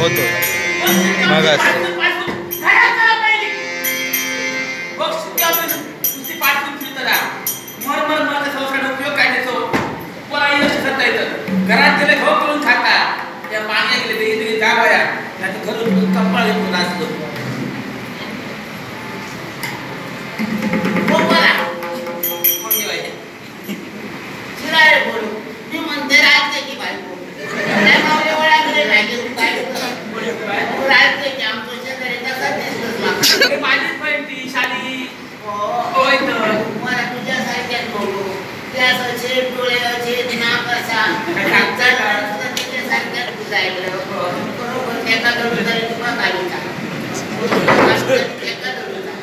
होतो मग घरात गेले खाऊ करून खाता त्या पाण्या गेले ते इथे जा बाया नाही तर घरून कपाळ घेऊन असलो. हो बोला कोण जेवायचे शिराळे बोलू मी म्हणते राहते की बायको नाही मावले ओळखले नाही की काय राहते की आमचं शेजारी तसाच दिसतोस माका. माझीच बहीण ती शाली. हो होय तर मला तुझ्यासारख्याच बोलू त्या असे डोळे असे नाक असा त्याच्यासारख्याच तुझा ऐकलं बरोबर. त्याचा धरून तरी तुका काढीचा त्याचा धरूचा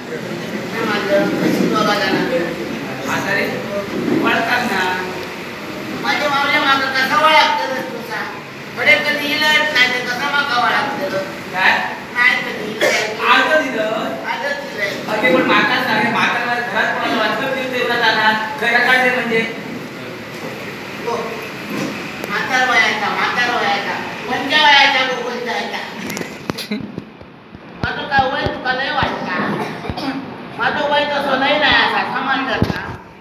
माझं कशी दोघा जाणार म्हातारे वळतात ना माझ्या मावल्या मागं कसा वळागतलंस तुझा बरे कधी इलत नाही तर कसा मागा वळागतलं काय नाही कधी आजच दिलं आजच दिलं. अगे पण माका सांगे म्हातारा घरात कोणाला वाचलं दिलं तेवढा जाणार घरा काढले म्हणजे हो म्हातार वयाचा म्हातार वयाचा कोणत्या वयाचा गोकुल जायचा माझं काय वय तुका लय वाटता माझं वय तसं लय नाही असा सामान ना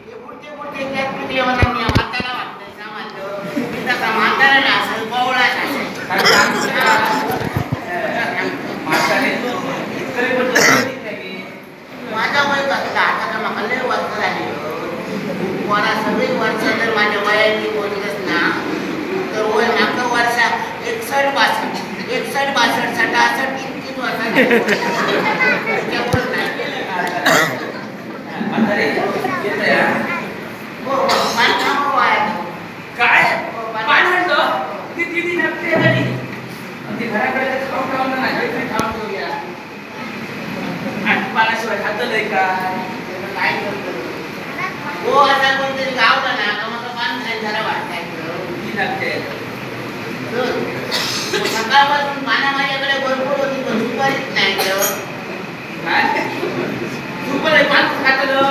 हे पुढचे पुढचे त्यात पिकले मला मी म्हातारा वाटतंय सामान मी तसा म्हातारा ना असं बवळाच असेल. माझा वय कसला आता तर म्हाका लय वर्ष झाली वरा सगळी वर्ष जर माझ्या वयाची बोललंच ना तर वय म्हाका वर्षा 61 62 61 62 68 इतकीच वर्षां नाही. हो काय पान म्हणतो ती दिदी नसते झाली ते घराकडे खाऊन खाऊन नाही खाऊन ठेवूया आणि पानाशिवाय खातलंय काय काय करतो हो असा कोणतरी गावला ना का मला पान खायला जरा वाटतंय. सकाळपासून पानं माझ्याकडे भरपूर होती पण सुपारीच नाही. काय सुपारी पान खातलं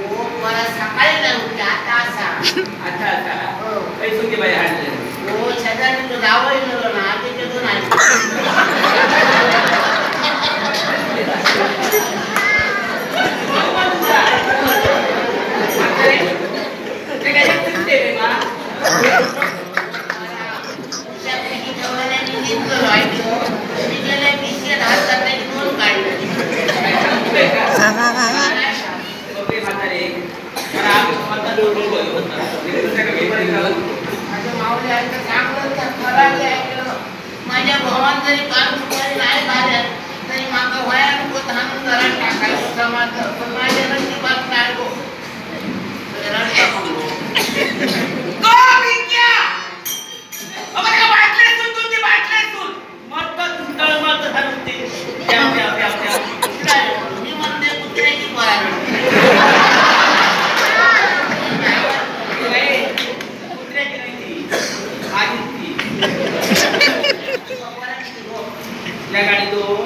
हो मला सकाळी नाही होती आता असा. अच्छा अच्छा काही सुकी बाई हाडले. हो शेजारी तो जावई गेलो ना त्याचे दोन आले. माझ्या भावान जरी पान सुपारी नाही झाल्या तरी माका वयान धान घरात टाकायचं समाज पण माझ्या नशिबात नाही गो. मी म्हणते कुत्र्याची पोरा गाडी दोन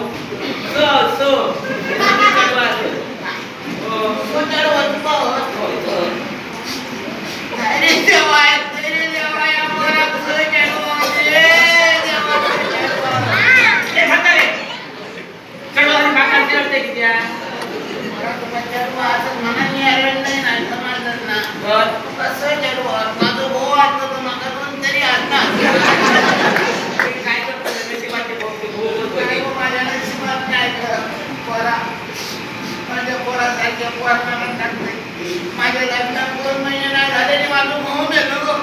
माझ्या लग्नात 2 महिने नाही झाले आणि माझं भाऊ मेलो गो.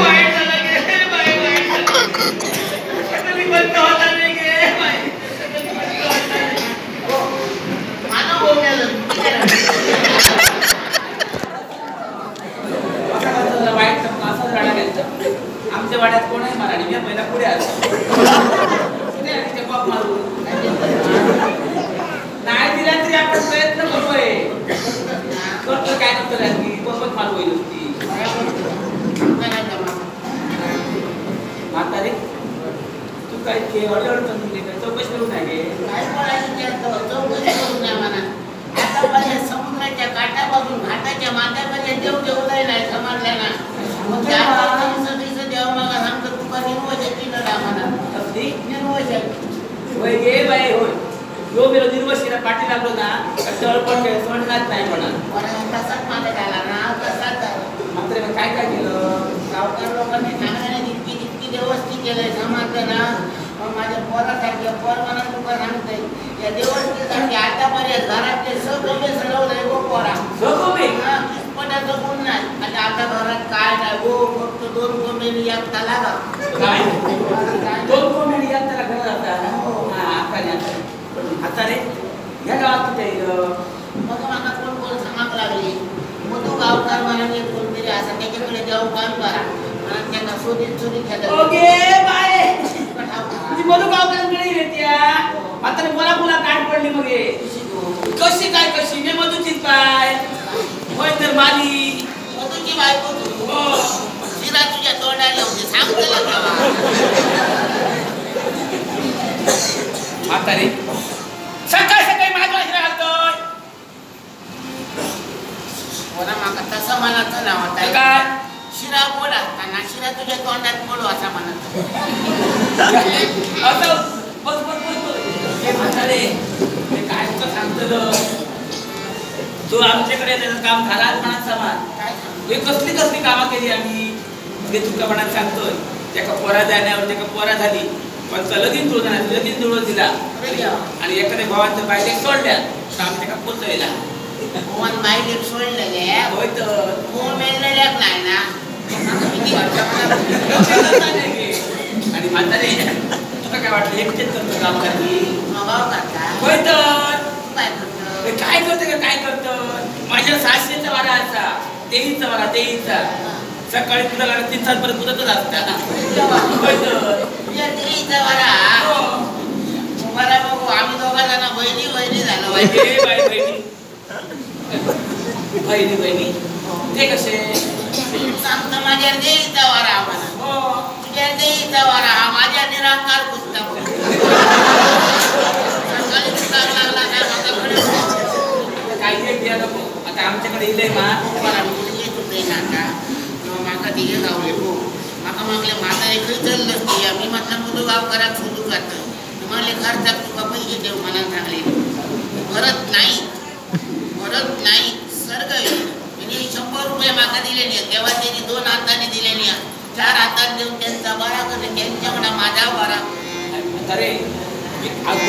वाईट झालं गे बाई, वाईट झालं. मी बंद होता नाही गे बाई. माझं भाऊ मेलो. वाईट असं राहणार आमच्या वाड्यात कोण आहे मराठी मी पहिला पुढे आलो बाप मारू नाही दिला तरी आपण प्रयत्न करूय. करतो काय नव्हतं रात्री बरोबर मारू होईल होती. म्हातारे तू काय अडचण चौकशी करू नाही काय बोलायची चौकशी करू नये म्हणा. आता माझ्या समुद्राच्या काठापासून घाटाच्या माथ्यापर्यंत देव देवलाही नाही समजलं. समजलं ना. मग देव मला सांगतो तुका निर्वशाची नडा म्हणा. कसली निर्वशाची? होय गे बाई होय. यो मेरो निर्वशीला पाठी लागलो ना तळपण सोडणार नाही म्हणा. तसाच माझा झाला ना तसाच झाला. मात्र काय काय केलं गावकर लोकांनी सांगण्याने जितकी जितकी व्यवस्थित केलंय समजलं ना. मग माझ्या पोरासारख्या पोर मला तुका सांगतंय या देवस्थेसाठी आतापर्यंत घरातले सगळे सडवलंय गो पोरा. सगळे? हा, किसपटाचं गुण नाही. आणि आता घरात काय नाही गो, फक्त 2 कोंबड्यांनी एक तलागा. काय 2 कोंबड्यांनी एक तला घरात आता? हा आता आता रे ह्या गावात कुठे? मग मला कोण कोण सांगायला लागली मधू गावकार म्हणाले कोणतरी असं त्याच्याकडे जाऊ काम करा म्हणून त्यांना शोधित शोधित खेळतात. ओके बाय मधू गावकरांकडे येते मात्र मला मुला काय पडली मग कशी काय कशी मी मधूचीच बाय. होय तर माली मधूची बायको तू. शिरा तुझ्या तोंडाला होते सांगतो. म्हातारे सकाळ सकाळी माझ्या शिरा घालतोय. बोला माका तसं म्हणायचं ना होता काय शिरा गोड असताना शिरा तुझ्या तोंडात पडू असा म्हणत असं. बस बस बस बस म्हातारे मी काय तुला सांगतो तू आमच्याकडे त्याचं काम झाला म्हणत समान. हे कसली कसली कामं केली आम्ही ते तुका म्हणत सांगतोय. त्याका पोरा जाण्यावर त्याका पोरा झाली पण लगीन जुळून लगीन जुळून दिला आणि एखाद्या भावाचं बायलेक सोडल्या तर आम्ही त्याका पोचवला. भोवन बायलेक सोडलेले? होय तर. भोवन मेळलेल्याक नाही ना. आणि म्हातारे तुका काय वाटलं एकटेच करतो काम करती? करता. होय तर. काय करतो? काय करतो का काय करतो? माझ्या 700चा वारा असा 23चा वारा 23चा सकाळी तुला लागला 3 तास पर्यंत कुदतच असता. होय तर. तुझ्या 23चा वारा तुम्हाला बघू आम्ही दोघा जण बहिणी बहिणी झालो. बहिणी बहिणी बहिणी ते कसे सांगतो माझ्या देईचा वारा म्हणा. हो तुझ्या देईचा वारा हा माझ्या निराकार पुस्तक. सकाळी दुकान लागला काय माझ्याकडे काय द्या नको. आता आमच्याकडे इलय मा येत होते ना आता माका तिघे गावले हो. माका मागले म्हातारे खंय चल्लस ती? मी म्हटलं मुदू गावकराक सोडूक जात. म्हणले खर्चाक तुका पैसे देऊ म्हणान सांगले. भरत नाही भरत नाही सर्ग म्हणजे 100 रुपये माका दिलेली आहे तेव्हा त्यांनी 2 हाताने दिलेली आहे. 4 हाताने देऊन त्यांचा बरा करले त्यांच्या म्हणा माझा बरा. अरे आता